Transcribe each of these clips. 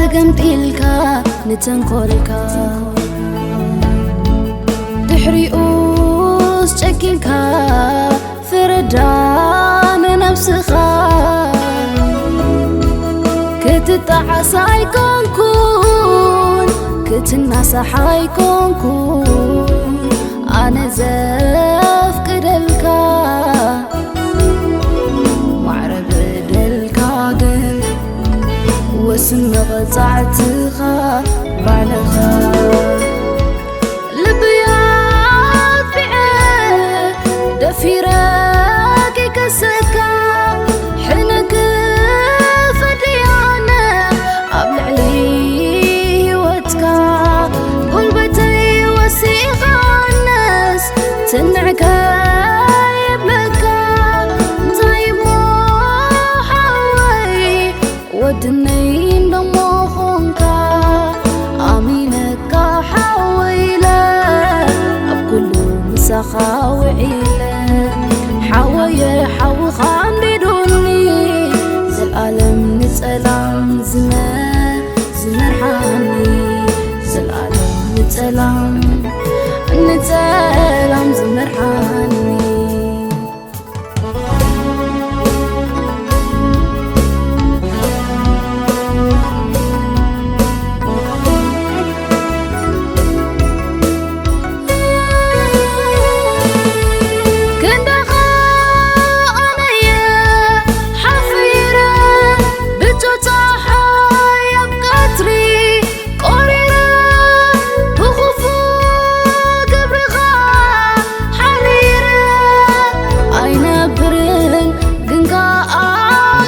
ተገምጢልካ ንተንኮልካ ድሕሪኡስ ጨኪንካ ፍረዳ ንነብስኻ ክትጣዓስ ኣይኮንኩን ክትናሳሕ ኣይኮንኩን ኣነ ዘፍቅደልካ ማዕረ በደልካ ግን ወስን መቐጻዕትኻ ባዕልኻ ልብይ ኣጥፊዐ ደፊረ ክከሰካ ሕነ ክፈድያነ ኣብ ልዕሊ ህይወትካ ጉልበተይ ወሲኻነስ ትንዕከ ይብለካ እንታይ እሞ ሓወይ ወድነይ እንደሞ ኾንካ ኣሚነካ ሓወይ ኢለ ኣብ ኩሉ ምሳኻ ውዒለ ሓወየ ሓውኻ ኣንዲዱኒ ዘልኣለም ንጸላም ዝመ ዝመርሓኒ ዘልኣለም ንጸላም ንጸላም ዝመርሓኒ ክንዳኻ ኣነየ ሓፊረ ብቶ ጸሓይ ኣብ ቀትሪ ቆሪረ ብኽፉእ ግብርኻ ሓሪረ ኣይነብርን ግን ከኣ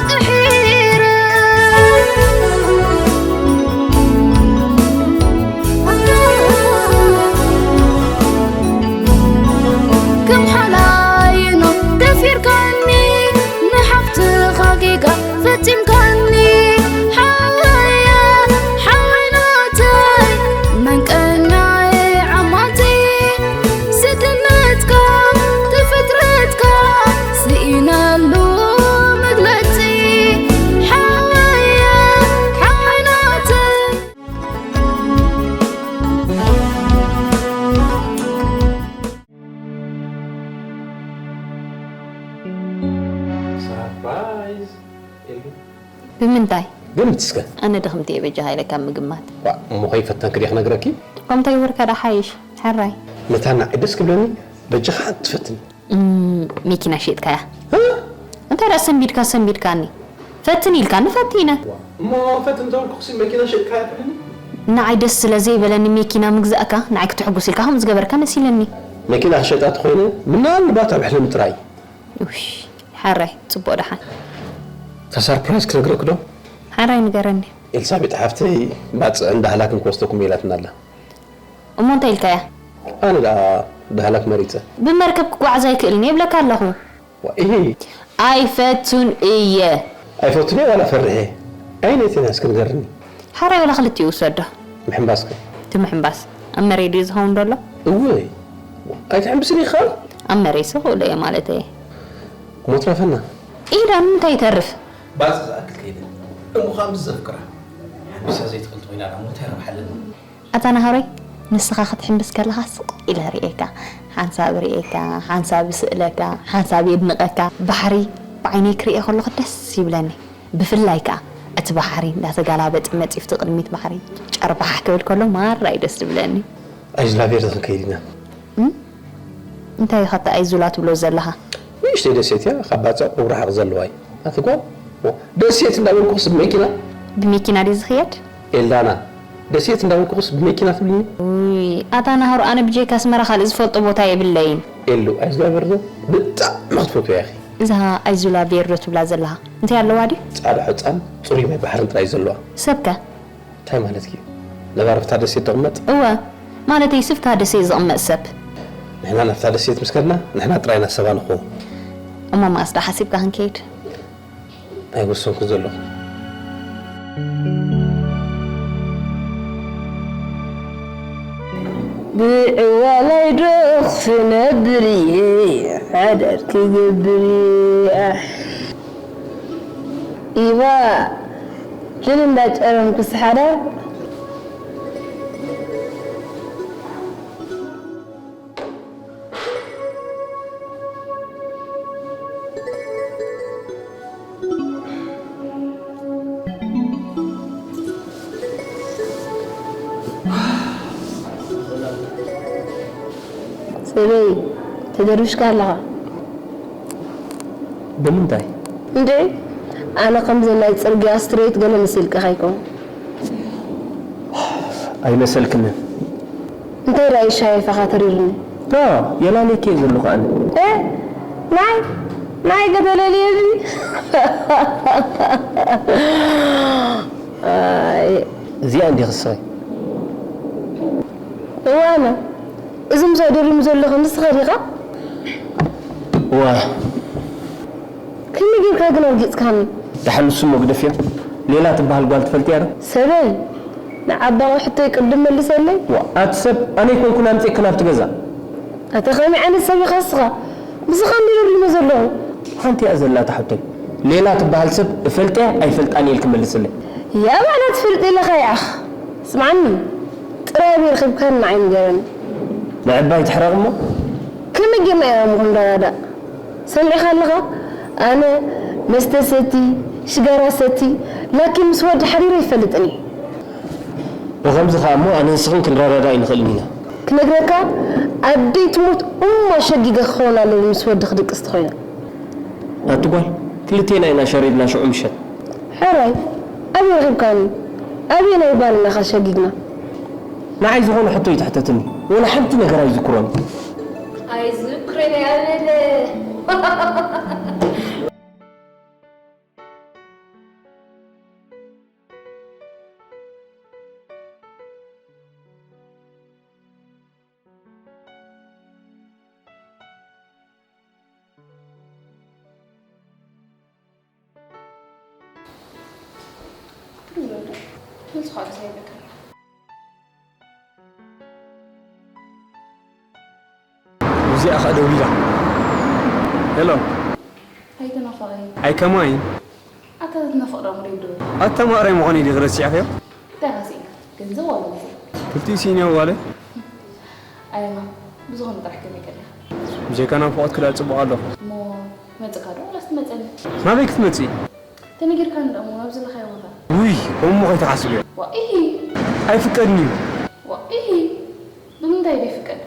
ቅሒረ ከም ሓላይኖ ደፊርካኒ ንሓፍትኻ ጌጋ ፈጺምካኒ ሓወየ ሓወይ ናተይ መንቀኛየ ዓማቲ ስድነትካ ተፈጥረትካ ስኢነሉ መግለጺ ሓወየ ሓወይ ናተይ ሰርፕራይዝ ኢሉ ብምንታይ? ግምት እስከ ኣነ ድኽምቲ እየ በጃኻ ኢለ ካብ ምግማት። ዋ፣ እሞ ከይፈተንክ ድየ ክነግረኪ? ከምታ ይወርካ ዳ ሓይሽ ሕራይ። ነታ ንዓይ ደስ ክብለኒ በጃኻ ትፈትን። እም፣ መኪና ሸጥካያ? እንታይ ደኣ ሰንቢድካ ሰንቢድካኒ? ፈትን ኢልካኒ ፈቲነ። እሞ ፈትን ተበልኩኽሲ መኪና ሸጥካያ ትብልኒ? ንዓይ ደስ ስለ ዘይበለኒ መኪና ምግዛእካ ንዓይ ክተሕጉስ ኢልካ ከምኡ ዝገበርካ መሲለኒ። መኪና ክሸጣ ተኾይነ ምናልባት ኣብ ሕልሚ ጥራይ። ውሽ፣ ሓራይ ጽቡቕ ደሓን። እታ ሰርፕራይዝ ክነግረኪ ዶ? ሓራይ ንገረኒ። ኤልሳቤጥ ሓፍተይ ባጽዕን ዳህላክን ክወስደኩም እየ ኢላትና ኣላ። እሞ እንታይ ኢልካያ? ኣነ ደኣ ዳህላክ መሪጸ። ብመርከብ ክጓዓዝ ኣይክእልን እየ ይብለካ ኣለኹ። ዋእ፣ ኢሂ። ኣይፈቱን እየ። ኣይፈቱን እየ ዋላ ፈርሕ እየ። ኣየነይቲ ኢና እስኪ ንገርኒ? ሓራይ ዋላ ክልቲኡ ውሰዶ። ምሕንባስ ከ? እቲ ምሕንባስ ኣብ መሬት ድዩ ዝኸውን ዘሎ? እወይ። ኣይትሕንብስን ኢኻ? ኣብ መሬት ስቕ እብሎ እየ ማለተይ እየ። እሞ ትረፈና። ኢዳ ንምንታይ ይተርፍ? ባጽዕ ዝኣክል ከይደ እሞ ከኣ ምስ ዘፍቅራ ሓንቢሳ ዘይትኽእል ተኾይና ደኣ እሞ እንታይ ረብሓ ኣለኒ? ኣታ ናህሮይ፣ ንስኻ ክትሕምብስ ከለኻ ስቕ ኢለ ርእየካ። ሓንሳብ ርእየካ፣ ሓንሳብ እስእለካ፣ ሓንሳብ የድንቐካ። ባሕሪ ብዓይነይ ክርእዮ ከለኹ ደስ ይብለኒ። ብፍላይ ከኣ እቲ ባሕሪ እንዳተጋላበጠ መጺፍቲ ቅድሚት ባሕሪ ጨርባሕ ክብል ከሎ ማራ እዩ ደስ ዝብለኒ። ኣይዝላቬር ክንከይድ ኢና። እንታይ ኢኻ እቲ ኣይዙላ ትብሎ ዘለኻ? ንእሽተይ ደሴት እያ፣ ካብ ባጽዕ ቁሩብ ርሕቕ ዘለዋ እያ። ኣቲ ጓል፣ ደሴት እንዳበልኩኽስ ብመኪና? ብመኪና ድዩ ዝኽየድ? ኤልዳና፣ ደሴት እንዳበልኩኽስ ብመኪና ትብልኒ? ውይ፣ ኣታ ናህሩ፣ ኣነ ብጀካ ኣስመራ ካልእ ዝፈልጦ ቦታ የብለይን። ኤሉ፣ ኣይዝላ ቬርዶ ብጣዕሚ ክትፈትውያ ኢኺ። እዛ ኣይዙላ ቬርዶ ትብላ ዘለኻ እንታይ ኣለዋ ድዩ? ጻዕዳ ሑጻን ጽሩይ ማይ ባሕርን ጥራይ እዩ ዘለዋ። ሰብከ? እንታይ ማለትኪ እዩ? ነባሪ ኣብታ ደሴት ዝቕመጥ? እወ፣ ማለተይ ስፍታ ደሴት ዝቕመጥ ሰብ። ንሕና ናብታ ደሴት ምስ ከድና ንሕና ጥራይ ኢና ሰባ ንኸውን። እሞ መኣስ ደኣ ሓሲብካ ክንከይድ? ኣይወሰንኩን ዘለኹ። ብዕዋላይ ዶ ክነብር እየ ሓዳር ክገብር እየ ኣሕ ኢባ ልል እንዳጨረምኩ ስሓዳ። ሰበይ፣ ተደርብሽካ ኣለኻ። ብምንታይ? እንዴ፣ ኣነ ከምዚ ናይ ጽርግያ ስትሬት ገለ መሲልካ ከይኮን? ኣይመሰልክንን። እንታይ ደኣ ይሻየፋኻ ተሪርኒ? ታ፣ የላለኪ እየ ዘለኹ ኣነ። እ? ናይ፣ ናይ ገደለልየ እዚ? ኣይ። እዚኣ እንዲኺ ስኺ? እወ ኣነ። እዚ ምሳይ ደሪሙ ዘለኹ ንስኻ ዲኻ? እወ። ከመይ ጌርካ ግን ኣርጊጽካኒ? ደሓን ንሱ እሞ ግደፍዮ። ሌላ ትበሃል ጓል ትፈልጥያ ዶ? ሰበይ፣ ንዓባኺ ሕቶይ ቅድም መልሰለይ። ዋ፣ ኣቲ ሰብ፣ ኣነ ኣይኮንኩን ኣምጺእክን ኣብቲ ገዛ። ኣታ ከመይ ዓይነት ሰብ ኢኻ ንስኻ? ንስኻ እንዲ ደሪመ ዘለኹ። ሓንቲ እያ ዘላ እታ ሕቶይ። ሌላ ትበሃል ሰብ እፈልጥያ ኣይፈልጣን ኢልኪ መልስለይ። ያ ባዕላ ትፈልጥ ኢለኻ ይኣኽ። ስምዓኒ፣ ጥራይ ኣበይ ረኺብካኒ ንዓይ ንገረኒ። ምዕባይ ትሕረቕ እሞ? ከመይ ጌርና ኢና እሞ ክንረዳዳእ? ሰሚዕኻ ኣለኻ? ኣነ መስተ ሰቲ፣ ሽጋራ ሰቲ፣ ላኪን ምስ ወዲ ሓዲረ ኣይፈልጥን እየ። ብኸምዚ ኸኣ እሞ ኣነ ንስኽን ክንረዳዳእ ኣይንኽእልን ኢና። ክነግረካ፣ ኣደይ ትሙት እሞ ሸጊገ ክኸውን ኣለኒ ምስ ወዲ ክድቅስ ተኾይነ። ኣቲ ጓል፣ ክልቴና ኢና ሸሪብና ሽዑ ምሸት። ሕራይ፣ ኣበይ ረኺብካኒ? ኣበየናይ ባር ኢና ኸ ሸጊግና? ንዓይ ዝኾነ ሕቶ ኣይትሕተትኒ። ወላ ሓንቲ ነገር ኣይዝክሮን። ኣይዝክሮን እየ ኣበለ። እዚኣ ኸኣ ደዊላ። ሄሎ። ኣይተናፈቐኒ። ኣይ ከማይ። ኣታ ትናፍቕ ዶ ሙሪድ ዶ? ኣታ ማዕረይ ምዃነይ ዲኺ ረሲዕኽዮ? እንታይ ረሲዕካ? ገንዘብ ዋላ ግዜ? ክልቲኡ ስኢነዮ ዋለ። ኣየማ፣ ብዝኾነ ጥራሕ ከመይ ቀኒኻ? ብዘይካ ናፍቖት ክዳእ ጽቡቕ ኣለኹ። እሞ መጽእካ ዶ ዋላስ ትመጸኒ? ናበይ ክትመጺ? ተነጊርካኒ ዶ እሞ ናብ ዘለኻዮ ቦታ? ውይ፣ ከምኡ ከይትሓስብዮ። ዋ፣ ኢሂ። ኣይፍቀድን እዩ። ዋ፣ ኢሂ። ብምንታይ ዘይፍቀድ?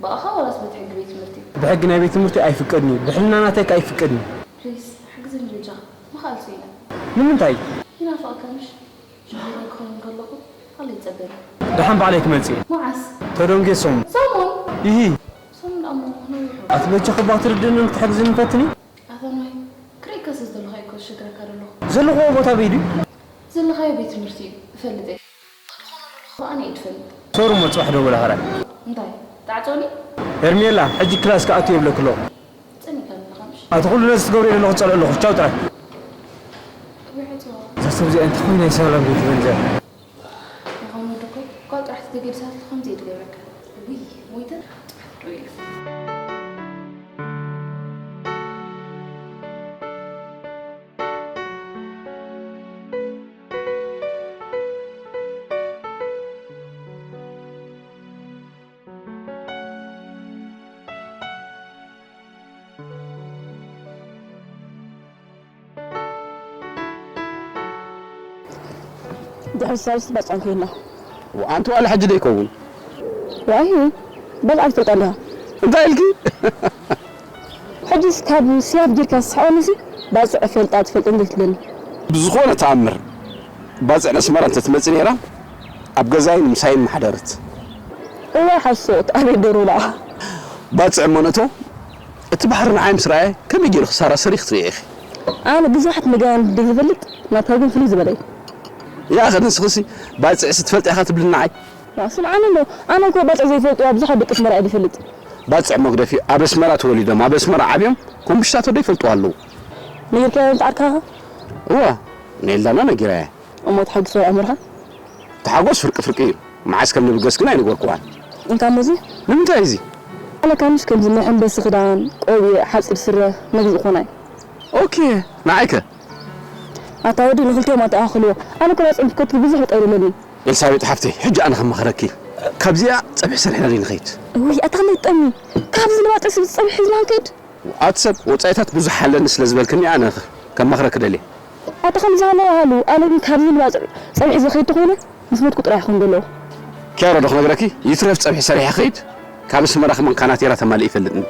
ብኣኻ ዋላስ በቲ ሕጊ ቤት ትምህርቲ? ብሕጊ ናይ ቤት ትምህርቲ ኣይፍቀድን እዩ። ብሕልና ናተይ ከኣ ኣይፍቀድን እዩ። ፕሊስ፣ ሓግዘኒ በጃኻ። ምኽኣል ስኢነ። ንምንታይ? ይናፍቐካ ምሽ? ሽኮር ክኸውን ከለኹ ካልእ ይጸበኒ። ደሓን ባዕለይ ክመጽእ እየ። መዓስ? ተደንግየ ሰሙን። ሰሙን? ኢሂ። ሰሙን ደኣ እሞ ነዊሑ። ኣቲ በጃኺ እባ ክትርድእንን ክትሕግዝንን ፈትኒ። ኣታ ንዋይ፣ ክርእየካ ስለ ዝደለኹ እየ እኮ ዝሸግረካ ዘለኹ። ዘለኽዎ ቦታ ኣበይ ድዩ? ዘለኻዮ ቤት ትምህርቲ እዩ፣ እፈልጥ እየ። ኣነ እየ ዝፈልጥ። ሶሪ እሞ ጽባሕ ደውላ ሕራይ። እንታይ? ትዓጽወኒ? ሄርሜላ፣ ሕጂ ክላስ ክኣቱ እየ ይብለኪ ኣለኹ። ጸኒሕካ ኣለኻ ምሽ? ኣቲ ኩሉ ነዚ ትገብርዮ ዘለኹ ጸልኦ ኣለኹ። ቻው ጥራይ። እዛ ሰብ እዚኣ እንታይ ኮይና እያ ሰላም ዘይትብል እዚኣ? ምዃኑ ወዲ እኮ ጓል ጥራሕ ተተገድሳትሉ ከምዚ እየ ዝገብረካ። ውይ፣ ሞይተ ጥራሕ ዶ ኢለ። ድሕሪ ሳልስቲ ባጽዕ ከይድና። ኣንቲ ዋላ ሕጂ ዶ ይከውን? ዋይ፣ ባጽዕ ትፈልጣ ኣለኻ? እንታይ ኢልኪ? ሕጂስ ካብ ስያፍ ጌርካ ዝስሕቐኒሲ፣ ባጽዕ እፈልጣ ትፈልጥ እንዴ ትብለኒ? ብዝኾነ ተኣምር፣ ባጽዕ ነስመራ እንተትመጽእ ነይራ፣ ኣብ ገዛይን ምሳይን ምሓደረት። እዋይ ሓሶት፣ ኣቤት ደሮላ። ባጽዕ እሞ ነቶ፣ እቲ ባሕሪ ንዓይ ምስ ረኣየ፣ ከመይ ገይሩ ክሳራሰር እዩ ክትርእየ ኢኺ። ኣነ ብዙሓት መጋያን እንደ ዝፈልጥ፣ ናትካ ግን ፍልይ ዝበለ እዩ። ያኸ ንስኽሲ፣ ባጽዕሲ ትፈልጢ ኢኻ ትብሊ ንዓይ? ዋ፣ ስምዓኒ እሞ፣ ኣነ እኮ ባጽዕ ዘይፈልጥዋ ብዙሓት ደቂ ኣስመራ እየ ዝፈልጥ። ባጽዕ መግደፊ ኣብ ኣስመራ ተወሊዶም፣ ኣብ ኣስመራ ዓብዮም፣ ኮምብሽታቶ ዶ ይፈልጥዋ ኣለዉ። ነጊርካዮ ንጻዕርካኸ? እዋ፣ ንኤልዳና ነጊራያ። እሞ ተሓጒሰ ኣእምሮኻ? ተሓጎስ ፍርቂ ፍርቂ እዩ። መዓስ ከም ንብገስ ግን ኣይነገርክዋን። እንካ እሞ እዚ? ንምንታይ እዚ? ኣነ ካምሽ ከምዚ ናይ ኣንበሲ ክዳን፣ ቆቢዕ፣ ሓጺር ስረ መግዝእ ኮናይ። ኦኬ፣ ንዓይከ? ኣታ ወዲ ንኽልቲኦም ኣተኣኻኽልዎ። ኣነ እኮ ናጽም ኮትኩ ብዙሕ ወጻኢ የለኒ። ኤልሳቤጥ ሓፍተይ፣ ሕጂ ኣነ ከማኽረኪ። ካብዚኣ ጸብሒ ሰሪሕና ዶ ንኸይድ? እውይ፣ ኣታ ከመይ ትጠሚ? ካብዚ ንባጥዕ ስብ ጸብሒ ሒዝና ንከይድ? ኣቲ ሰብ፣ ወጻኢታት ብዙሕ ኣለኒ ስለ ዝበልክኒ ኣነ ከማኽረኪ ደልየ። ኣታ ከምዚ ሃለ ሃሉ፣ ኣነ ግን ካብዚ ንባጥዕ ጸብሒ ዝኸይድ ተኾይነ፣ ምስ ሞትኩ ጥራይ ይኾን ዘለኹ። ኪያሮ ዶ ክነግረኪ? ይትረፍ ጸብሒ ሰሪሐ ኸይድ፣ ካብ ኣስመራ ከማን ካናቴራ ተማሊእ ይፈልጥኒ።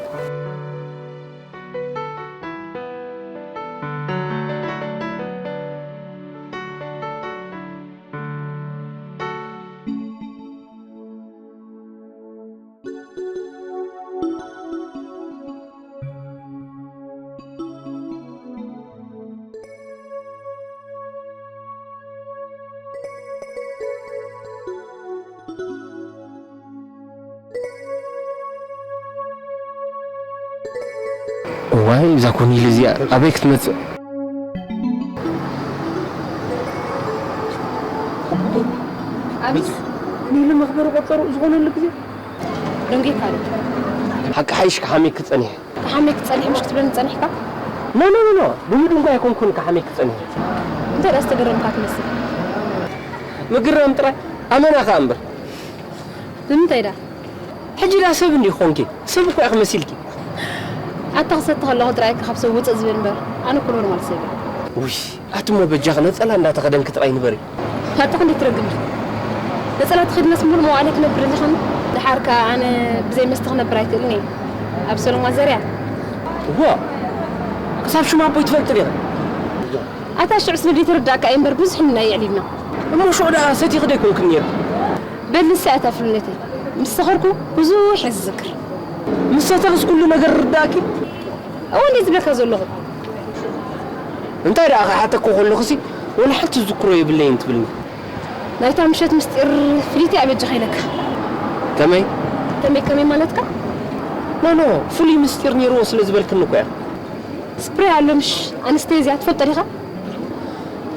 እዋይ፣ እዛ ኮኒል እዚኣ ኣበይ ክትመጽእ? ኣቢስ፣ ኒሉ መኽበሪ ቆጸሩ ዝኾነሉ ግዜ ደንጌካ ኣሎ። ሓቂ ሓይሽ ክሓሜኪ ጸኒሐ። ክሓሜኪ ጸኒሐ ምሽ ክትብለኒ ጸኒሕካ? ኖ፣ ኖ፣ ኖ፣ ኖ። ብምድንጓይ ኣይኮንኩን ክሓሜኪ ጸኒሐ። እንታይ ደኣ ዝተገረምካ ትመስል? ምግረም ጥራይ። ኣመና ከኣ እምበር። ብምንታይ ደኣ? ሕጂ ደኣ ሰብ እንዲኺ ኾንኪ? ሰብ እኮ ኢኺ መሲልኪ። ኣታ ክሰቲ ከለኹ ጥራይ ካብ ሰብ ውጽእ ዝብል እምበር፣ ኣነ እኮ ኖርማል ሰብ እየ። ውይ፣ ኣቲ እሞ በጃኺ ነጸላ እንዳተኸደንኪ ጥራይ ንበሪ። ኣታ ክንደይ ትረግም ዲኻ? ነጸላ ተኸዲነስ ሙሉእ መዋእለይ ክነብር ደሊኻኒ? ደሓር ከኣ ኣነ ብዘይ መስተ ክነብር ኣይክእልን እየ። ኣብ ሰሎማ ዘርያ። እዋ፣ ክሳብ ሽም ኣቦይ ትፈልጢ ዲኺ? ኣታ ሽዑስ ንደይ ተረዳእካ እየ እምበር ብዙሕ ኢና የዕሊልና። እሞ ሽዑ ደኣ ሰቲኺ ዶ ኣይኮንክን ነይርኪ? በል ንሳ እያ እታ ፍልነተይ። ምስ ሰኸርኩ ብዙሕ እየ ዝዝክር። ምስ ሰተኽስ ኩሉ ነገር ይርዳእኪ? እወ እንዴ ዝብለካ ዘለኹ። እንታይ ደኣ ክሓተኪ ከለኹሲ ወላ ሓንቲ ዝዝክሮ የብለይን ትብልኒ። ናይታ ምሸት ምስጢር ፍልይቲ እያ በጃኻ ኢለካ። ከመይ? ከመይ ከመይ ማለትካ? ኖ፣ ኖ፣ ፍሉይ ምስጢር ነይርዎ ስለ ዝበልክኒ እኮ እያ። ስፕሬይ ኣሎ ምሽ ኣነስቴዝያ ትፈልጦ ዲኻ?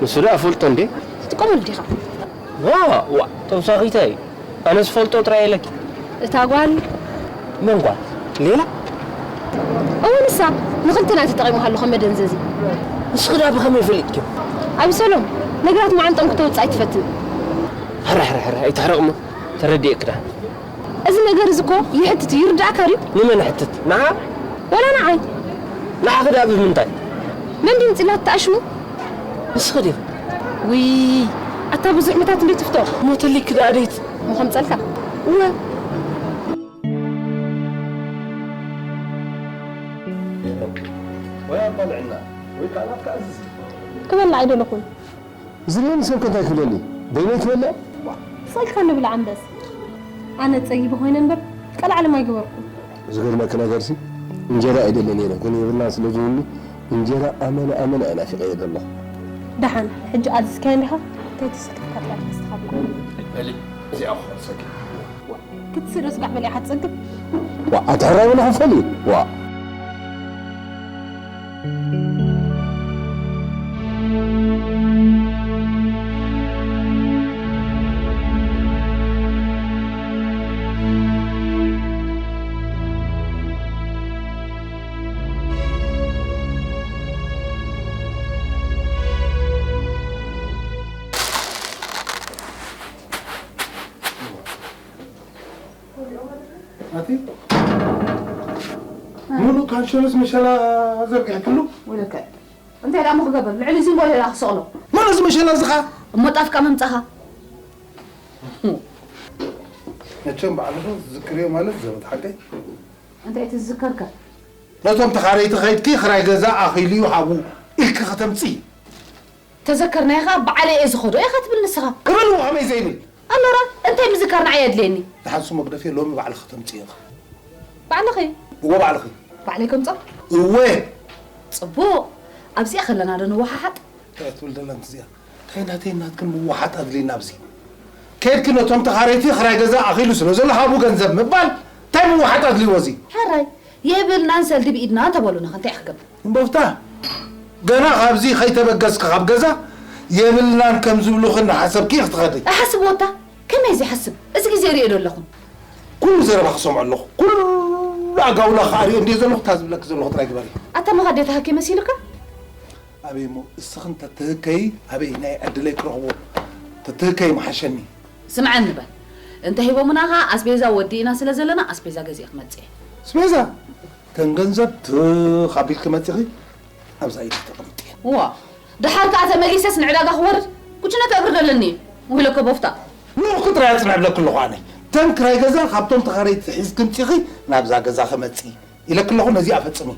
ንሱ ደኣ እፈልጦ እንዴ። ትጥቀመሉ ዲኻ? ዋ፣ ዋ፣ ተውሳኺታይ። ኣነ ዝፈልጦ ጥራይ ኢለኪ። እታ ጓል። መን ጓል? ሌላ? እወ ንሳ። ንኽልቴና ተጠቒሙካ ኣሎ ከም መደንዘዚ። ንስኺ ደኣ ብኸመይ ፈሊጥክዮ? ኣቢሰሎም፣ ነገራት መዓንጠኦም ክተውጽእ ኣይትፈትን። ሕረ፣ ሕረ፣ ሕረ፣ ኣይትሕረቕ እሞ። ተረዲኤኪ ደኣ። እዚ ነገር እዚ እኮ ይሕትት እዩ፣ ይርዳእካ ድዩ? ንመን ሕትት? ንዓ? ወላ ንዓይ? ንዓኺ ደኣ ብምንታይ? መን ድምጺ ላታ ኣሽሙ? ንስኺ ዲኺ? ውይ፣ ኣታ ብዙሕ መታት እንዴ ትፍቶ? ሞተሊኪ ደኣ ደይት። እሞ ከምጸልካ? እወ። ወይ ኣባልዕና፣ ወይ ከዓ ናትካ ኣዝዝ። ክበልዕ ኣይደለኹን። ዝብለኒ ሰብ ከ እንታይ ክብለኒ? በይነይ ክበልዕ? ስቕ ኢልካ ንብላዕ እምበስ። ኣነ ጸጊበ ኮይነ እምበር፣ ቀላዕለም ኣይገበርኩን። ዝገርመኪ ነገርሲ፣ እንጀራ እየ ደሊ ነይረ፣ ግን የብልናን ስለ ዝኾንኒ፣ እንጀራ ኣመና ኣመና እየ ናፊቐዮ ዘለኹ። ደሓን፣ ሕጂ ኣዚዝካዮ እንዲኻ? እንታይ ትስክፍካ ጥራይ ተስተኻብላ። በሊ፣ እዚኣ ክኸልሰኪ። ክትስእዶ ስጋዕ በል ኢኻ ትጸግብ። ዋ፣ ኣታ ሕራይ በል ክፈል እዩ። ዋ። ኣቲ ሙሉእ ካንሸሎስ መሸላ ዘርጊሕክሉ? ወይለከ። እንታይ ደኣ እሞ ክገብር? ልዕሊ እዚ እንጎሎ ደኣ ክሰቕሎ። መን እዚ መሸላ እዚ ኸኣ? እሞ ጣፍካ ምምጻኻ። መቸም ባዕልኹ ዝዝክርዮ ማለት ዘበት ሓቀይ። እንታይ ትዝከርከ? ነቶም ተኻረይቲ ኸይድኪ ክራይ ገዛ ኣኺሉ እዩ ሃቡ ኢልኪ ከተምጽኢ። ተዘከርናዮ ኸኣ ባዕለይ እየ ዝኸዶ ኢኻ ትብል ንስኻ። ክብል እሞ ከመይ ዘይብል? ኣሎራ፣ እንታይ ምዝካር ንዓይ ኣድልየኒ? ደሓን ስሞ ግደፍዮ፣ ሎሚ ባዕልኺ ከተምጽኢ ኢኺ። ባዕልኺ? እወ፣ ባዕልኺ። ባዕለይ ከምጾ? እወ። ጽቡቕ። ኣብዚኣ ከለና ዶ ንወሓሓጥ? እንታይ እያ ትብል ዘላ እዚኣ? እንታይ ናተይ ናትክን ምወሓጥ ኣድልየና ኣብዚ? ከድኪ ነቶም ተኻረይቲ ክራይ ገዛ ኣኺሉ ስለ ዘሎ ሃቡ ገንዘብ ምባል እንታይ ምወሓጥ ኣድልይዎ እዚ? ሕራይ፣ የብልናን ሰልዲ ብኢድና እንተበሉና ከ እንታይ ክገብር? እምበፍታ፣ ገና ካብዚ ከይተበገስኪ ካብ ገዛ የብልናን ከም ዝብሉኺ እናሓሰብኪ ኢኺ ትኸዲ። እሓስብዎ እታ፣ ከመይ ዘይሓስብ? እዚ ግዜ ርእዮ ዶ ኣለኹ? ኩሉ ዘረባ ክሰምዖ ኣለኹ። ኩሉ ኣጋውላ ከኣ ርእዮ እንድየ ዘለኹ፣ እታ ዝብለኪ ዘለኹ ጥራይ ግበሪ። ኣታ መኻደታ ሃኬ መሲሉካ? ኣበይ እሞ እስኽን ተትህከይ ኣበይ ናይ ዕድለይ ክረኽቦ ተትህከይ ምሓሸኒ። ስምዐኒ በል፣ እንተ ሂቦምና ኸዓ ኣስቤዛ ወዲእና ስለ ዘለና ኣስቤዛ ገዚኤ ክመጽእ እየ። ኣስቤዛ ተን ገንዘብ ትኽ ኣቢልኪ መጺኺ ኣብዛ ኢደይ ተቐምጥየን። ዋእ፣ ደሓር ከኣ ተመሊሰስ ንዕዳጋ ክወርድ ኩችነ ከእግር ደለኒ እዩ። ወይለከ ቦፍታ። ንኡኺ ጥራይ ኣጽንዕ እብለኪ ኣለኹ ኣነ። ተን ክራይ ገዛ ካብቶም ተኻረይቲ ሒዝኪ ምጺኺ ናብዛ ገዛ ክመጽእ ኢለኪ ኣለኹ፣ ነዚኣ ፈጽሚ።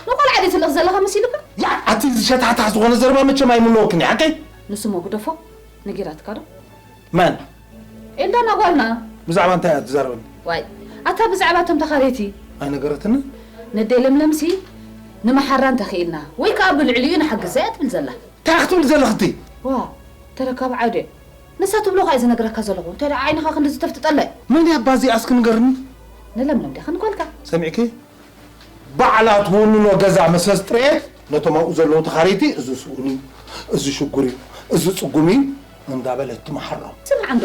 ንቖልዓ ድዩ ትልእኽ ዘለኻ መሲሉካ? ያእ ኣቲ እዚ ሸታሕታሕ ዝኾነ ዘረባ መቸም ኣይምነወክን እየ ሓቀይ? ንሱ እሞ ግደፎ፣ ነጊራትካ ዶ? መን? ኤልዳና ጓልና። ብዛዕባ እንታይ እያ ትዛረበኒ? ዋይ ኣታ ብዛዕባ እቶም ተኻረይቲ። ኣይነገረትንን? ነደይ ለምለምሲ ንመሓራ እንተኽኢልና ወይ ከኣ ብልዕሊኡ ንሓግዛ እያ ትብል ዘላ። እንታይ ክትብሊ ዘለኽቲ? ዋእ ተረካቢ ዓውዲ እያ። ንሳ ትብሎ ከኣ እየ ዝነግረካ ዘለኹ። እንታይ ደኣ ዓይንኻ ክንድዚ ተፍጥጠላ እያ። መን እያ እባ እዚኣ እስኪ ንገርኒ? ንለምለም ዲኻ ንጓልካ? ሰሚዕኪ? ባዕላ ትውንኖ ገዛ መሰስ ጥርኤት ነቶም ኣብኡ ዘለዉ ተኻረይቲ እዚ ስኡን እዩ፣ እዚ ሽጉር እዩ፣ እዚ ጽጉም እዩ እንዳበለት ትመሓሮም። ስማዕ እንዶ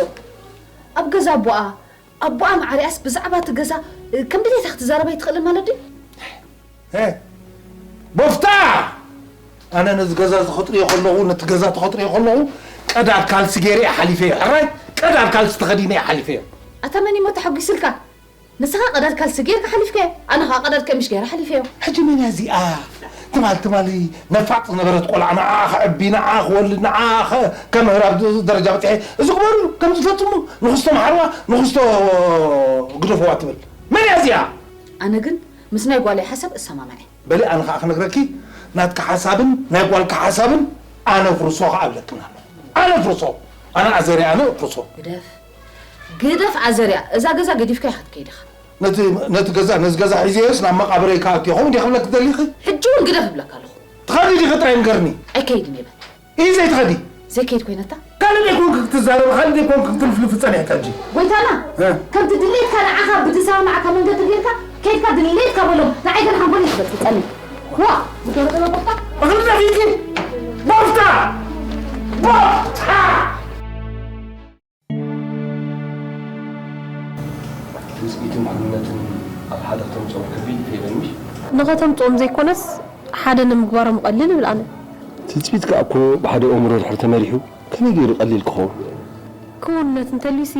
ኣብ ገዛ ኣቦኣ ኣቦኣ ማዕሪኣስ ብዛዕባ እቲ ገዛ ከም ድሌታ ክትዛረብ ኣይትኽእልን ማለት ድዩ? ሄ ቦፍታ! ኣነ ነዚ ገዛ እዚ ከጥርዮ ከለኹ ነቲ ገዛ ተኸጥርዮ ከለኹ ቀዳድ ካልሲ ገይረ እየ ሓሊፈዮ። ሕራይ ቀዳድ ካልሲ ተኸዲነ እየ ሓሊፈዮ። ኣታ መን እሞ ተሓጒስልካ? ንስኻ ቀዳድ ካልሲ ጌርካ ሓሊፍካዮ፣ ኣነ ኸኣ ቀዳድ ቀሚሽ ገይረ ሓሊፈዮ። ሕጂ መን እያ እዚኣ ትማል ትማል ነፋጥ ዝነበረት ቆልዓ ንዓኣ ከዕቢ፣ ንዓኣ ክወልድ፣ ንዓኣ ከምህር ኣብ ደረጃ በጺሐ እዚ ግበሩ ከምዚ ፈጽሙ ንኽስቶ መሓርዋ ንኽስቶ ግደፍዋ ትብል መን እያ እዚኣ? ኣነ ግን ምስ ናይ ጓለይ ሓሳብ እሰማማዕ እየ። በሊ ኣነ ኸዓ ክነግረኪ ናትኪ ሓሳብን ናይ ጓልኪ ሓሳብን ኣነ ፍርሶ ኸዓ እብለክን ኣለኹ። ኣነ ፍርሶ ኣነ ኣዘርያ ኣነ ፍርሶ። ግደፍ ግደፍ ኣዘርያ እዛ ገዛ ገዲፍካያ ክትከይድ ኢኻ። ነቲ ነቲ ገዛ ነዚ ገዛ ሒዘዮስ ናብ መቓብረይ ክኣቱ እየ ከምኡ ድየ ክብለኪ ደሊኺ? ሕጂ እውን ግደፍ እብለካ ኣለኹ። ትኸዲ ዲኺ ጥራይ ንገርኒ። ኣይከይድን እየ በል። ኢዘይ ትኸዲ። ዘይከይድ ኮይነታ። ካልእ ደይኮንክ ክትዛረብ ካልእ ደይኮንክ ክትልፍልፍ ጸኒሕካ ሕጂ። ጎይታና እ። ከምቲ ድሌትካ ንዓኻ ብዝሰማማዕካ መንገዲ ጌርካ ከይድካ ድሌትካ በሎም ንዓይ ግን ሓንጎለይ ትበጽ ጸኒ ዋ ምገርጠሎ ቦታ እኽሊ ደፊእኪ ቦፍታ ቦፍታ ትጽቢትን ክውንነትን ኣብ ሓደ ክተምጽኦም ከቢድ እንተይበል ምሽ? ንኸተምጽኦም ዘይኮነስ ሓደ ንምግባሮም እቐልል እብል ኣነ። ትጽቢት ከኣ እኮ ብሓደ ኣእምሮ ድሕሪ ተመሪሑ ከመይ ገይሩ ቀሊል ክኸውን? ክውንነት እንተልዩሲ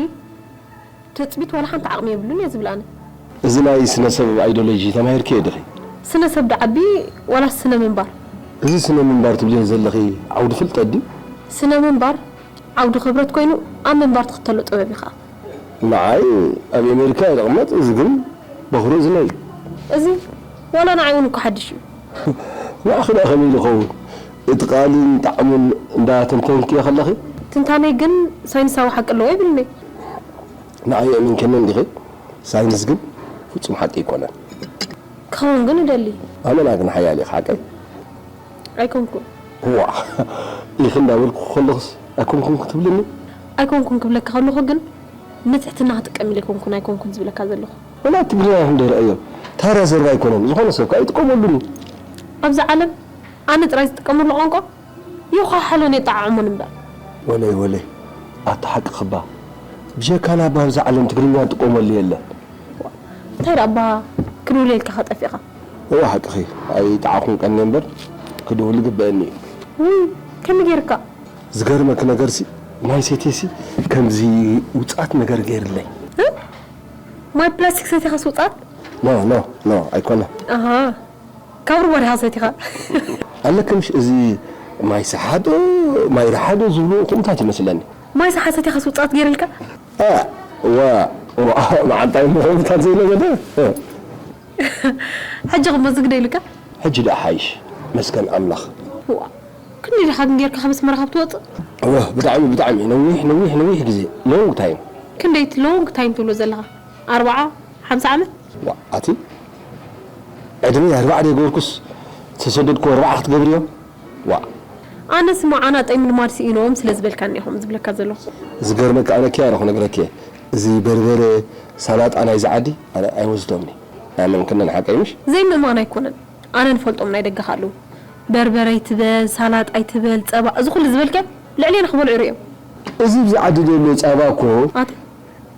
ትጽቢት ዋላ ሓንቲ ዓቕሚ የብሉን እየ ዝብል ኣነ። እዚ ናይ ስነ ሰብ ኣይዶሎጂ ተማሂርክዮ ዲኺ? ስነ ሰብ ዶ ዓቢ ዋላስ ስነ ምንባር? እዚ ስነ ምንባር ትብልዮ ዘለኺ ዓውዲ ፍልጠት ድዩ? ስነ ምንባር ዓውዲ ክብረት ኮይኑ ኣብ ምንባር ትኽተሎ ጥበብ እዩ ኸኣ። ንዓይ ኣብ ኤሜሪካ እየ ዝቕመጥ፣ እዚ ግን በኹሪ እዝነይ እዩ። እዚ ዋላ ንዓይ እውን እኮ ሓድሽ እዩ። ንዓኺ ደኣ ከመይ ኢሉ ይኸውን? እቲ ቃልን ጣዕሙን እንዳተንተንክዮ ከለኺ? ትንታነይ ግን ሳይንሳዊ ሓቂ ኣለዎ ኣይብልን እየ። ንዓይ የእሚንክኒ እንዲኺ? ሳይንስ ግን ፍጹም ሓቂ ኣይኮነን። ክኸውን ግን እደሊ። ኣመና ግን ሓያል ኢኺ ሓቀይ? ኣይኮንኩን። ዋእ ኢኺ እንዳበልኩኺ ከለኽስ ኣይኮንኩን ክትብልኒ? ኣይኮንኩን ክብለኪ ከለኹ ግን ንትሕትና ክጥቀም ኢለ ኣይኮንኩን ኣይኮንኩን ዝብለካ ዘለኹ። ወላ ትግርኛ ኢኺ እንዶ ረኣዮ። ተራ ዘረባ ኣይኮነን። ዝኾነ ሰብ ከኣ ይጥቀመሉን እዩ። ኣብዛ ዓለም ኣነ ጥራይ ዝጥቀመሉ ቋንቋ የዃሕሎን የጠዓዕሞን እምበር። ወለይ ወለይ ኣታ ሓቅኺ እባ ብጀካና እባ ኣብዛ ዓለም ትግርኛ ዝጥቀመሉ የለን። እንታይ ደኣ እባ ክድውለልካ ከ ጠፊእኻ? እወ ሓቅኺ ኣይጠዓኹን ቀንየ እምበር ክድውል ይግበኣኒ እዩ። ውይ ከመይ ጌርካ? ዝገርመኪ ነገርሲ ማይ ሰትየሲ ከምዚ ውጽኣት ነገር ገይርለይ። እ? ማይ ፕላስቲክ ሰቲኻስ ውጽኣት? ኖ ኖ ኖ ኣይኮነን። ኣሃ ካብ ሩባ ዲኻ ሰቲኻ? ኣለኪ ምሽ እዚ ማይ ሰሓ ዶ ማይ ረሓ ዶ ዝብሉ ከምኡታት ይመስለኒ። ማይ ሰሓ ሰቲኻስ ውጽኣት ገይርልካ? ዋ መዓንጣይ ምኾኑታት ዘይለመደ። ሕጂ ክሞ ዝግደ ኢልካ? ሕጂ ደኣ ሓይሽ መስገን ኣምላኽ። ዋ ክንደይ ዲኻ ግን ጌርካ ካብ ኣስመራ ካብ ትወጽእ? እወ ብጣዕሚ ብጣዕሚ ነዊሕ ነዊሕ ነዊሕ ግዜ long time። ክንደይ እቲ long time ትብሎ ዘለኻ? ኣርብዓ ሓምሳ ዓመት? ዋ ኣቲ ዕድመይ ኣርብዓ ደይገበርኩስ ተሰደድኩ ኣርብዓ ክትገብርዮ? ዋእ። ኣነስ እሞ ዓናጠይ ምልማድ ስኢኖም ስለ ዝበልካኒ እየ ከምኡ ዝብለካ ዘለኹ። ዝገርመኪ ኣነ ኪያረ ክነግረኪ እየ። እዚ በርበረ ሳላጣ ናይዚ ዓዲ ኣነ ኣይወስዶምን እየ። ኣነ ምእንክነን ሓቀይ ምሽ? ዘይምእማን ኣይኮነን። ኣነ ንፈልጦም ናይ ደገ ከ ኣለዉ። በርበረ ኣይትበል፣ ሳላጣ ኣይትበል፣ ጸባ፣ እዚ ኩሉ ዝበልክዮ ልዕሌና ክበልዑ ርእዮም። እዚ ኣብዚ ዓዲ ዘሎ ጸባ እኮ። ኣቲ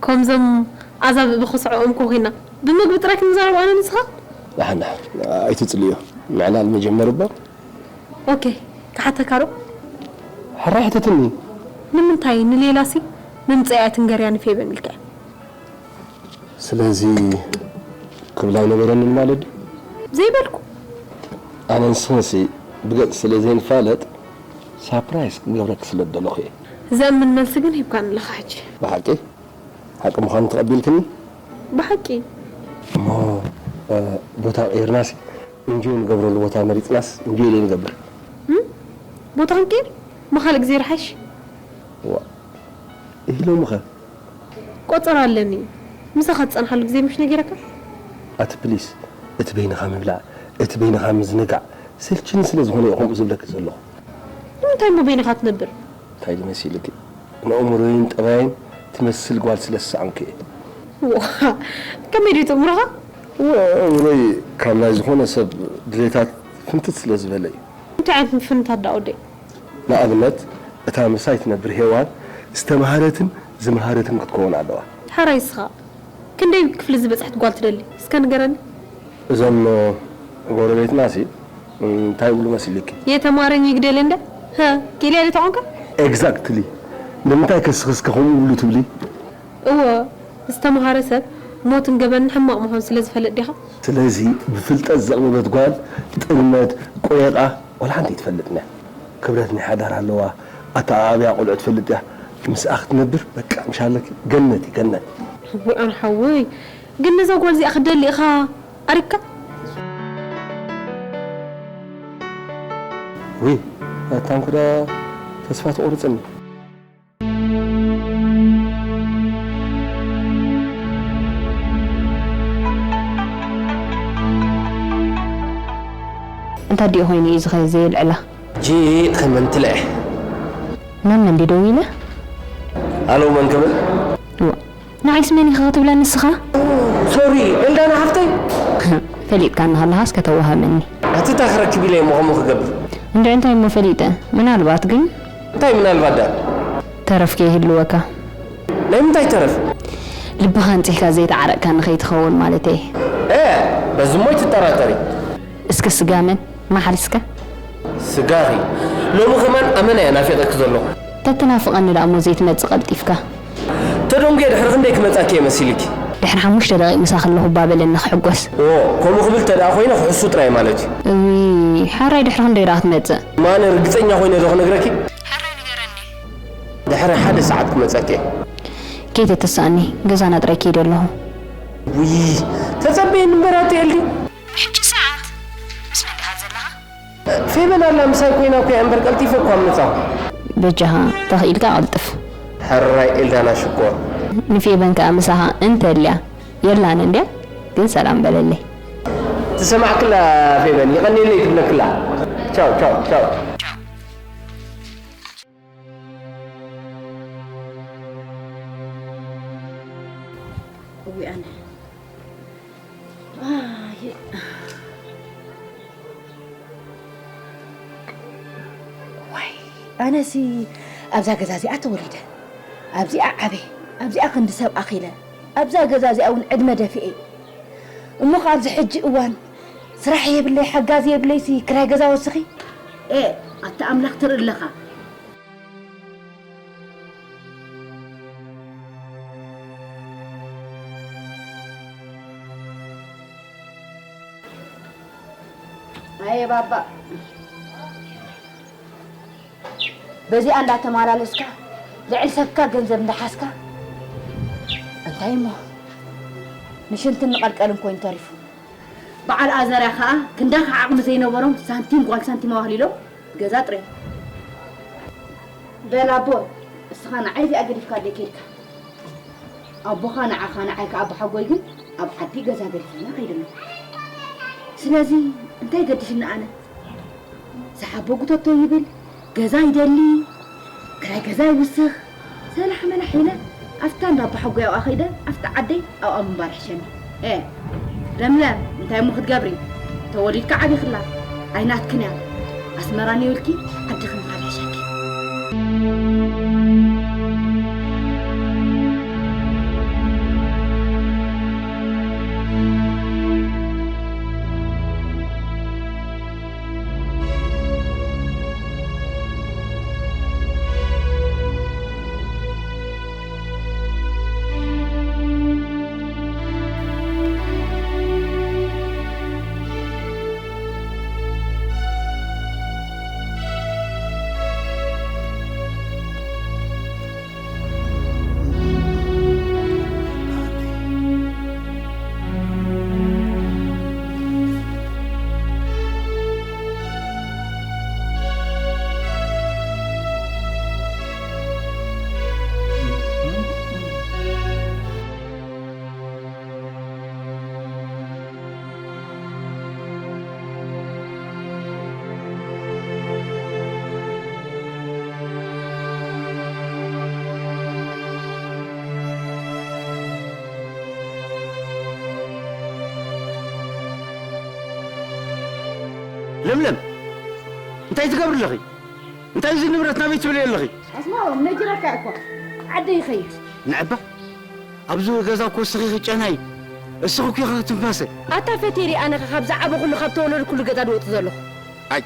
ከምዞም ኣዛብእ ብኽስዐኦም እኮ ኮይና። ብምግቢ ጥራይ ክንዛረብ ኣነ ንስኻ? ደሓን ደሓን ኣይትጽልእዮ። ምዕላል መጀመሪ እባ። ኦኬ፣ ክሓተካ ዶ? ሕራይ ሕተትኒ። ንምንታይ ንሌላሲ ምምፅኣያ ትንገርያ ንፌበን ኢልካ? ስለዚ ክብል ኣይነበረንን ማለት ድዩ? ዘይበልኩ። ኣነን ስንሲ ብገጽ ስለ ዘይንፋለጥ ሳፕራይዝ ክገብረኪ ስለ ዝደለኹ እየ። ዘእምን መልሲ ግን ሂብካኒ ኣለኻ ሕጂ። ብሓቂ ሓቂ ምዃኑ ተቐቢልክኒ? ብሓቂ። እሞ እ፣ ቦታ ቀይርናሲ እንጆይ ንገብረሉ ቦታ መሪፅናስ እንጆይ ዘይንገብር? እም? ቦታ ክንቀይር? መኻልእ ግዜ ርሓሽ? ዋ ኢሎምኸ? ቆጸራ ኣለኒ። ምሳኻ ትጸንሓሉ ግዜ ምሽ ነጊረካ? ኣቲ ፕሊስ እቲ በይንኻ ምብላዕ እቲ በይንኻ ምዝንጋዕ ሰልችኒ ስለ ዝኾነ እየ ከምኡ ዝብለኪ ዘለኹ። ንምንታይ እሞ በይንኻ ትነብር? እንታይ ድመሲልኪ ንእምሮይን ጠባይን ትመስል ጓል ስለ ዝሰኣንኩ እየ። ዋ፣ ከመይ ድዩ ትእምሮኻ? እምሮይ ካብ ናይ ዝኾነ ሰብ ድሌታት ፍንትት ስለ ዝበለ እዩ። እንታይ ዓይነት ምፍንታት ደኣ ወደይ? ንኣብነት እታ ምሳይ ትነብር ሄዋን ዝተምሃረትን ዝምሃረትን ክትከውን ኣለዋ። ሓራይ እስኻ ክንደይ ክፍሊ ዝበፅሐት ጓል ትደሊ? እስከ ንገረኒ። እዞም ጎረቤትና ሲ እንታይ ይብሉ መሲልኪ? የተማረኝ ይግደል እንደ ሀ ኪልያ ተኾንካ? ኤግዛክትሊ። ንምንታይ ከስኽስከ ከምኡ ይብሉ ትብሊ? እወ ዝተምሃረ ሰብ ሞትን ገበንን ሕማቕ ምዃኑ ስለ ዝፈልጥ ዲኻ? ስለዚ ብፍልጠት ዘቕበበት ጓል ጥልመት፣ ቆየቓ ዋላ ሓንቲ ኣይትፈልጥን እያ። ክብረት ናይ ሓዳር ኣለዋ፣ ኣተኣኣብያ ቆልዑ ትፈልጥ እያ። ምስኣ ክትነብር በቃ ምሻለኪ ገነት እዩ ገነት። ወይ ኣነ ሓወይ ግን ነዛ ጓል እዚኣ ክትደሊ ኢኻ ኣሪካ? ውይ ኣታ እንኩዳ ተስፋ ትቆርፅኒ። እንታይ ድዩ ኮይኑ እዩ ዝኸ ዘየልዕላ? ጂ ከመንትለ ናብ መን ድዩ ደዊለ? ኣሎ መን ከመን ንዓይስ መን ኢኻ ክትብለኒ ንስኻ? ሶሪ ኤልዳና ሓፍተይ ፈሊጥካኒ ከለኻስ ከተዋህመኒ። ኣቲ እንታይ ክረክብ ኢለ እሞ ከምኡ ክገብር? እንድዒ እንታይ እሞ ፈሊጠ? ምናልባት ግን እንታይ ምናልባት ደኣ? ተረፍ ከይህልወካ። ናይ ምንታይ ተረፍ? ልብኻ ኣንጺህካ ዘይተዓረቕካኒ ከይትኸውን ማለተይ። ኤ በዚ እሞ ኣይትጠራጠሪ። እስከ ስጋ መን? መሓል እስከ። ስጋኺ ሎሚ ከማን ኣመና እየ ናፊቐኪ ዘለኹ። ተትናፍቐኒ ደኣ እሞ ዘይትመጽእ ቀልጢፍካ። ተደንጉየ ድሕሪ ክንደይ ክመጻኪ እየ መሲልኪ? ድሕሪ ሓሙሽተ ደቒቕ ምሳኺ ኣለኹ እባ በለኒ ክሕጎስ። ኦ ከምኡ ክብል ተደኣ ኮይነ ክሕሱ ጥራይ ማለት እዩ። እውይ ሓራይ ድሕሪ ክንደይ ደኣ ክትመጽእ? ማነ ርግጸኛ ኮይነ ዶ ክነግረኪ? ሓራይ ንገረኒ። ድሕሪ ሓደ ሰዓት ክመጸኪ እየ። ከይተተስኣኒ ገዛና ጥራይ ከይደ ኣለኹ። ውይ ተጸበየኒ እምበር ኣቲ ኤልዲ። ብሕጂ ሰዓት ምስ መን ዲኻ ዘለኻ? ፌበን ኣላ ምሳይ ኮይና እኮ እያ እምበር ቀልጢፈ እኳ ምመጻኹ። በጃኻ ተኽኢልካ ቀልጥፍ። ሕራይ ኤልዳና ሽኮር። ንፌበን ከኣ ምሳኻ እንተልያ የላን እንድያ ግን ሰላም በለለይ። ዝሰማዕክላ ፌበን የቐንየለይ ትብለክላ። ቻው ቻው ቻው። እዊ ኣነ ኣየ ዋይ ኣነሲ ኣብዛ ገዛ እዚኣ ተወሊደ ኣብዚኣ ዓበየ ኣብዚኣ ክንዲ ሰብ ኣኺለ ኣብዛ ገዛ እዚኣ እውን ዕድመ ደፊኤ እሞ ኣብዚ ሕጂ እዋን ስራሕ የብለይ ሓጋዚ የብለይሲ ክራይ ገዛ ወስኺ ኤ ኣታ ኣምላኽ ትርኢ ኣለኻ ኣየ ባባ በዚኣ እንዳተማላለስካ ልዕሊ ሰብካ ገንዘብ እንዳሓዝካ እንታይ እሞ ንሽንትን ንቐልቀልን ኮይኑ ተሪፉ በዓል ኣዘርያ ከኣ ክንዳኻ ዓቕሚ ዘይነበሮም ሳንቲም ጓል ሳንቲም ኣዋህሊሎም ገዛ ኣጥርዮም። በል ኣቦ እስኻ ንዓይ እዚኣ ገዲፍካ ኣደይ ከይድካ ኣቦኻ ንዓኻ ንዓይ ከኣ ኣቦሓጎይ ግን ኣብ ዓዲ ገዛ ገዲፎምና ከይዶም እዮም። ስለዚ እንታይ ገዲሽኒ ኣነ? ዝሓቦ ጉተቶ ይብል፣ ገዛ ይደሊ፣ ክራይ ገዛ ይውስኽ። ሰላሕ መላሕ ኢለ ኣብታ እንዳ ኣቦሓጎይ ኣብኣ ከይደ ኣብቲ ዓደይ ኣብኣ ምንባር ይሕሸኒ። ኤ ለምለም እንታይ እሞ ክትገብሪ ተወሊድካ ዓቢኽላ ኣይናትክን እያ ኣስመራ ነይብልኪ ዓድኺ ምኻድ ይሕሸኪ። ለምለም፣ እንታይ ትገብሪ ኣለኺ? እንታይ እዚ ንብረት ናበይ ትብልዮ ኣለኺ? ኣስማሮም፣ ነጊረካ እኮ፣ ዓደ ይኸይድ። ንዕባ፣ ኣብዚ ገዛ እኮ እስኺ ጨና እዩ። እስኺ እኮ ኢኺ ትንፋሰ። ኣታ ፈቴሪ፣ ኣነ ኸ ካብ ዝዓበኹሉ፣ ካብ ተወለድኩሉ ገዛ ድወጽእ ዘለኹ። ኣይ፣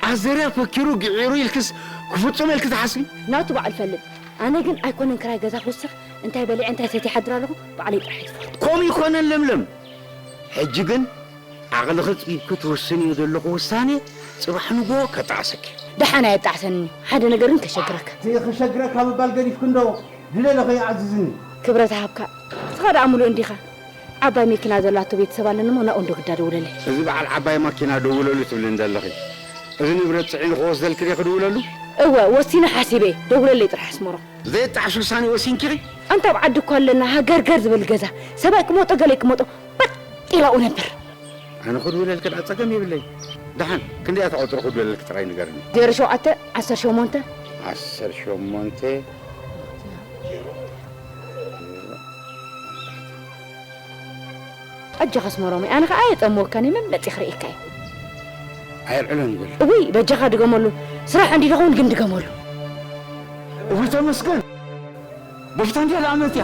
ኣዘርያ ፈኪሩ ግዒሩ ኢልክስ ክፍጽሞ ኢልኪ ትሓስቢ? ናቱ በዓል ፈልጥ። ኣነ ግን ኣይኮነን ክራይ ገዛ ክውስኽ፣ እንታይ በሊዐ እንታይ ሰትየ ይሓድር ኣለኹ፣ ባዕለይ ጥራሕ እየ ዝፈልጥ። ከምኡ ይኮነን ለምለም። ሕጂ ግን ዓቕልኺ ጺድኪ ትወስንዮ ዘለኹ ውሳኔ ጽባሕ ንግሆ ከጣዕሰኪ። ደሓን ኣየጣዕሰንን እዩ። ሓደ ነገር ግን ከሸግረካ። እቲ ክሸግረካ ምባል ገዲፍኪ እንዶ ድለለኺ ኣዝዝኒ። ክብረት ሃብካ። ንስኻ ደኣ ምሉእ እንዲኻ። ዓባይ መኪና ዘላቶ ቤተሰብ ኣለኒ እሞ ናብኡ እንዶ ግዳ ደውለለይ። እዚ በዓል ዓባይ ማኪና ደውለሉ ትብልኒ ዘለኺ። እዚ ንብረት ጽዒኑ ክወስደልኪ ድየ ክድውለሉ? እወ፣ ወሲነ ሓሲበ እየ። ደውለለይ ጥራሕ ኣስመሮም። ዘየጣዕስ ውሳኔ ወሲንኪ ኢኺ? ኣንታ ኣብ ዓዲ እኮ ኣለና፣ ሃገርገር ዝብል ገዛ። ሰብኣይ ክመጦ ገለይ ክመጦ በጥ ኢላኡ ነበር። ኣነ ክድውለልኪ ደኣ ጸገም የብለይ። ደሓን ክንደይ እያ ትቆጽሪ ክድውለልኪ ጥራይ ንገርኒ። ዜሮ ሸውዓተ ዓሰርተ ሸሞንተ። ዓሰርተ ሸሞንተ። ኣጆኻ ኣስመሮመይ፣ ኣነ ኸኣ የጸምወካን እየ፣ መመጺ ክርእየካ እየ። ኣየልዕሎን ይበል። እውይ በጃኻ ድገመሉ፣ ስራሕ እንዲ ደኸውን ግን ድገመሉ። እውይ ተመስገን። በፍታ እንዲያ ደኣ መጽያ።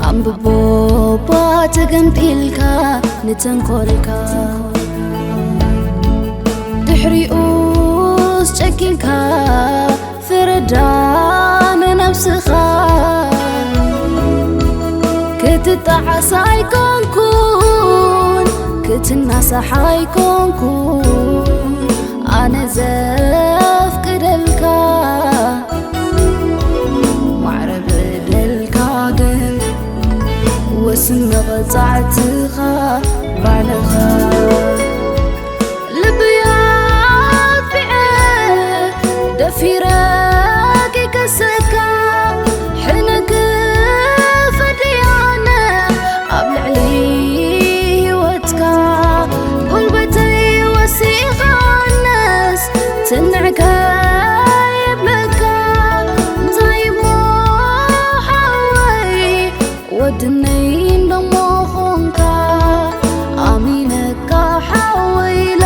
ኣንብቦ እባ ተገምጢልካ ንተንኮልካ ድሕሪኡስ ጨኪንካ ፍረዳ ንነብስኻ። ክትጣዓስ ኣይኮንኩን ክትናሳሕ ኣይኮንኩን ኣነ ዘፍቅደልካ። ማዕረ በደልካ ግን ወስን መቐጻዕትኻ ባዕልኻ። ልብይ ኣጥፊዐ ደፊረ ክከሰካ ሕነ ክፈድያነ ኣብ ልዕሊ ህይወትካ ጉልበተይ ወሲኻነስ ትንዕከ የብለካ እንታይ እሞ ሓወይ ወድነይ እንደሞ ኾንካ ኣሚነካ ሓወይ ኢለ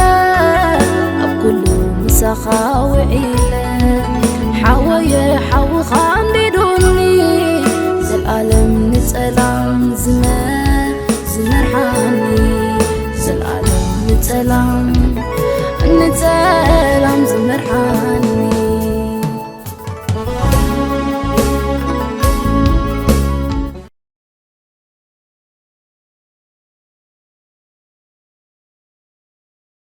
ኣብ ኩሉ ምሳኻ ውዒለ ሓወየ ሓውኻ ኣንዲዱኒ ዘልኣለም ንጸላም ዝመ ዝመርሓኒ ዘልኣለም ንጸላም ንጸላም ዝመርሓኒ